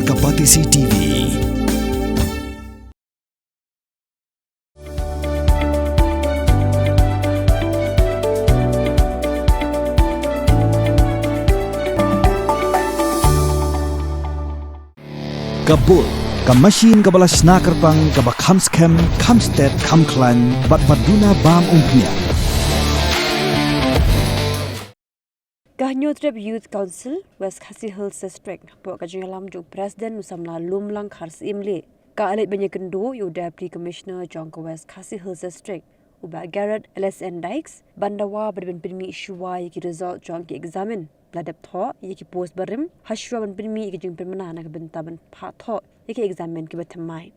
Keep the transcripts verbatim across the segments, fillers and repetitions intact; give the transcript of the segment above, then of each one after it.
Ka Batesi T V. Ka Bull, ka machine kaba la shna kyrpang, kaba kham skhem, kham stet, kham khlaiñ, bad ba duna bam umphniang. Ka Hynñiewtrep Youth Council West Khasi Hills District, hapoh ka jingïalam jong u President u samla Lumlang Kharsyiem Lyngdoh, ka la leit ban ïakynduh ïa u Deputy Commissioner jong ka West Khasi Hills District, u Bah Garod L S N Dykes, ban dawa ba dei ban pynmih shuwa ïa ki result jong ki eksamin ba la dep thoh ïa ki post barim, hashwa ban pynmih ïa ki jingpynbna na ka bynta ban phah thoh ïa ki eksamin kiba thymmai.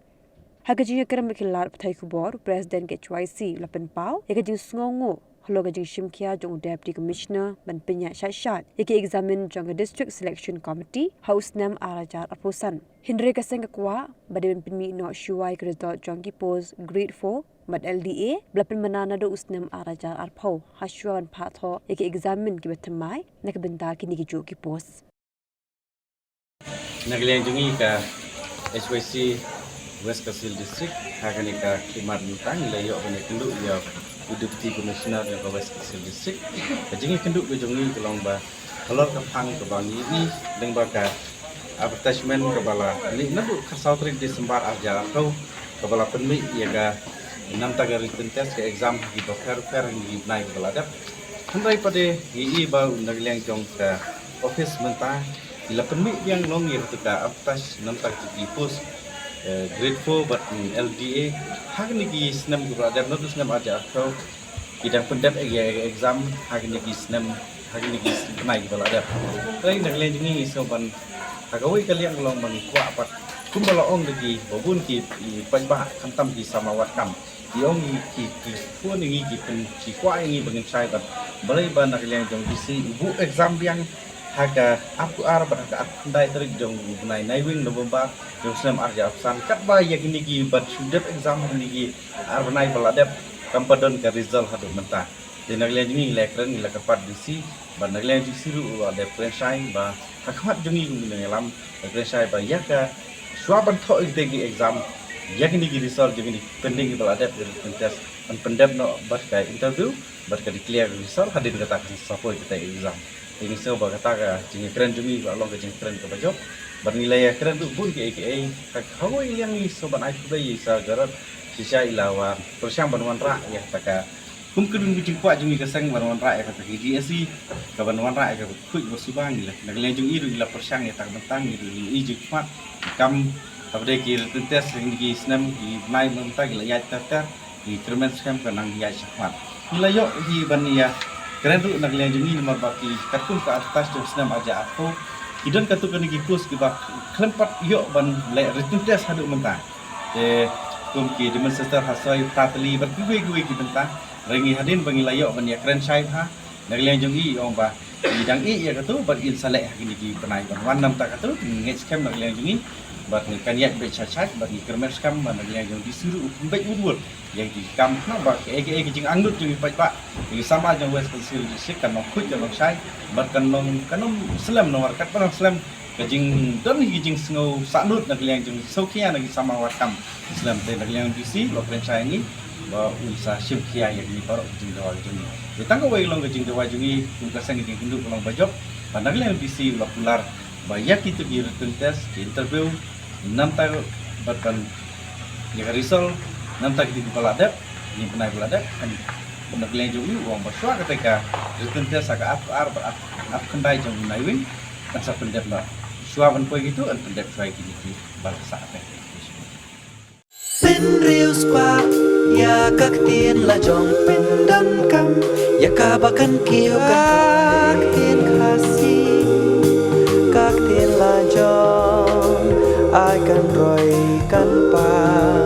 Ha ka jingïakren bad ki lad pathai khubor, u President K H Y C u la pynpaw ïa ka jingsngewnguh halor ka jingshimkhia jong u Deputy Commissioner ban pynïaid shaid shaid ïa ki eksamin jong ka District Selection Committee ha u snem ar hajar arphew san. Hynrei ka seng ka kwah ba dei ban pynmih noh shuwa ïa ki result jong ki post Grade four bad L D A ba la pynbna naduh u snem ar hajar arphew, hashwa ban phah thoh ïa ki eksamin kiba thymmai na ka bynta kine ki juh ki post. Na ka liang jong ngi ka H Y C West Khasi Hills District, ha kane ka khmat mynta ngi la ïoh ban ïakynduh ïa u Deputy Commissioner jong ka West Khasi Hills District. Ka jingïakynduh ka jong ngi ka long ba halor ka phang kaba ngi ïohi lyngba ka advertisement kaba la leh naduh khatsaw tarik December ar hajar arphew, kaba la pynmih ïa ka namta ka written test, ka exam ha ki bapher bapher ha kine ki bnai kiba la dep. Hynrei pat ngi ïohi ba na ka liang jong ka office mynta ki la pynmih biang long ïa kata ka advertise namta ki post, eh, Grade four bad L D A ha kine ki snem kiba la dep, naduh snem ar hajar arphew ki dang pyndep ïa ka exam ha kine ki snem, ha kine ki bnai kiba la dep. Hynrei na ka liang jong ngi ngi sngew ban, ha kawei ka liang ka long ba ngi kwah pat kumba la ong da kiba bun ki paidbah khamtam ki samla wad kam. Ki ong ki, ki phone ïa ngi, ki pyn, ki kwah ïa ngi ba ngin shai bad balei ba na ka liang jong D C u buh exam biang ha ka arphew ar bad ha ka arphew khyndai tarik jong u bnai Naiwieng November jong u snem ar hajar arphew san, katba ïa kine ki bad shu dep exam ha kine ki ar bnai ba la dep kam pat don ka result haduh mynta. Te na ka liang jong ngi ngi la kren, ngi la kyrpad D C bad na ka liang jong D C ruh u la dep kren shai ba ha khmat jong ngi kum ki nongïalam, la kren shai ba ïa ka shuwa ban thoh ïa kita ki exam, ïa kine ki result jong kine ki pending kiba la dep, ïa ki written test, ban pyndep noh bad ka interview bad ka declare result hadien kata ka sa poi kita exam. Te ngi sngew ba kata ka jingkren jong ngi ka long ka jingkren kaba jop bad ngi la ïakren ruh bun kiei kiei. Ha kawei ka liang ngi sngew ban ai khublei ïa i Sir Garod, shisha i la wan pyrshang ban wanrah ïa kata ka, kum ka dei ka jingkwah jong ngi ka seng ban wanrah ïa kata ka G S E, ka ban wanrah ïa ka khuid ba suba. Ngi la, na ka liang jong i ruh i la pyrshang ïa kata ka bynta, ngi ruh ngi i jingkwah kam. Haba dei ki written test ha kine ki snem ki bnai mynta ki la ïaid ter ter, ngi kyrmen skhem ka nang ïaid shakhmat. Ngi la ïoh hi ban ïakren ruh na ka liang jong ngi namar ba ki katkum ka advertise jong u snem ar hajar arphew, ki don katto katne ki post kiba khlem pat ïoh ban leh written test haduh mynta. Te kum ki demonstrator ha soi, ha tylli bad kiwei kiwei ki bynta. Hynrei ngi hadien ba ngi la ïoh ban ïakren shai bha, na ka liang jong ngi i ong ba ngi dang ïeh ïa katu bad ngin sa leh ha kine ki bnai ban wan. Namar katu ngi ngeit skhem na ka liang jong ngi bad ngi kan ïaid beit shai shai bad ngi kyrmen skhem ba na ka liang jong D C ruh u pynbeit wut wut ïa ki kam, namar ba kaei kaei ka jingangnud jong ki paidbah, ki samla jong West Khasi Hills District kan long khuid kan long shai bad kan long, kan long slem, namar katba long slem ka jingdon hi ka jingsngew sahnud na ka liang jong ki sawkhia na ki samla wad kam slem. Te na ka liang D C u la kren shai ïa ngi ba un sa shim khia ïa kine baroh ki jingdawa jong ngi. Te tang kawei ka long ka jingdawa jong ngi kum ka seng, ka jingkynduh ka long ba jop ba na ka liang D C u la kular ba ïa kito ki written test, ki interview, namar bad ban ïa ka result namar kito kiba la dep, kine ki bnai ba la dep, kan na ka liang jong ngi u ong ba shuwa kata ka written test ha ka arphew ar bad arphew khyndai jong u Naiwieng kan sa pyndep noh. Shuwa ban poi kito, yn pyndep shuwa ïa kine kiba la sah. Pynriewspah ïa ka ktien lajong, pyndonkam ïa kaba kan kiew ka ktien Khasi, ka ktien lajong ai kan roi kan pang.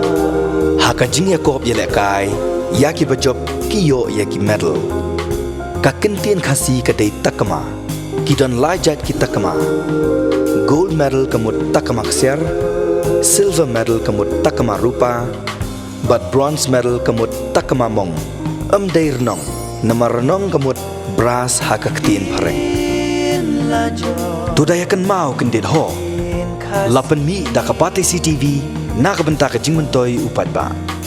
Ha ka jingïakop ïalehkai ïa kiba jop ki ïoh ïa ki medal. Ka ktien Khasi ka dei takma. Ki don lai jait ki takma. Gold medal ka mut takma ksiar, silver medal ka mut takma rupa, bad bronze medal ka mut takma mong. Ym dei rnong, namar rnong ka mut brass ha ka ktien phareng. To da ïa kynmaw kyndit ho. La pynmih da ka Batesi TV na ka bynta ka jingmyntoi u paidbah.